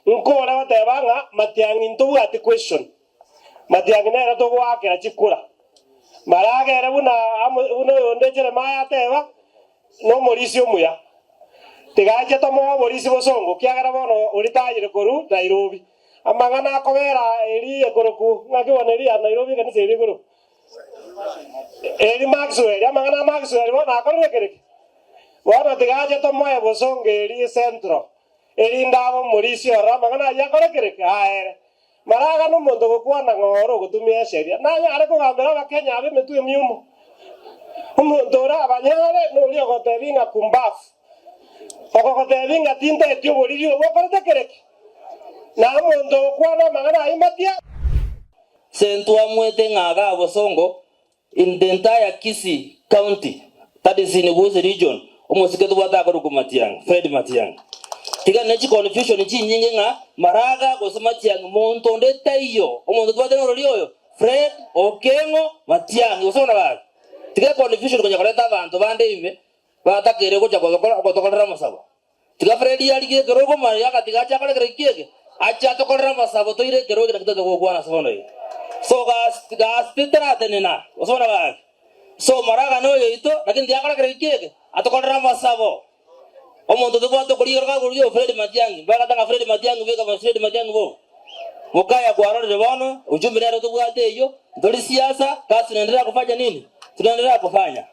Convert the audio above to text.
Nkore goteba ng'a Matiang'i ntobwati question, Matiang'i nere togoakera chikura. Maraga ere buna buna oyonde Jeremiah ateba, nomorisia omuya. Tiga ache tomoe oborisia bosongo, kiagera bono oria tayire korwa Nairobi. Amang'ana akobera eri ekoroku ng'aki bono eri ya Nairobi ekanisa eri ekoroku eri Maxwell, amang'ana a Maxwell bono akorire kereki? Bono tiga ache tomoe bosongo eri Central. Erinde abe omorisia ororo amang'ana ayio akore kereke aere. Maraga nomonto ogokwana ng'a ore ogotumia esheria, nanyare kogambera Abakenya abe emetwe emiumo. Omonto ore abanyare noria ogotebia ng'a kumbafu, ogogotebia ng'a tinteti oboriri obo okorete kereke. Na omonto ogokwana amang'ana ayio matia. Sentwamwete ng'a iga bosongo In the entire Kisii county, that is in Gusii region, omosike tobwate akorokwa Matiang'i, Fred Matiang'i. Tiga ne chiconfusion chinyinge ng'a Maraga gose Matiang'i monto onde taiyo. Omonto tobwate norori oyo, Fred Okeng'o Matiang'i gose bono gaki. Tiga econfusion konya koreta abanto bande ime batakeire gocha gotokorera amasabo. Tiga Fred arigie ekerogo maya agatiga ache akore kera kiege, ache atokorere amasabo toire ekerogo eke naki tote gokwana ase bono iga. So gasi gasi titaratenena gose bono gaki. So moragane oyoito lakini tiga akore kera kiege, atokorere amasabo. Omonto tobwate okorigia ekerogo akorigia oyo Fred Matiang'i, mbagete ng'a Fred Matiang'i beka bono Fred Matiang'i boka. Mokaya kwarorire bono, ujumbe nere tobwate eyio, ntori siasa, kazi tunaendelea kufanya nini? Tunaendelea kufanya.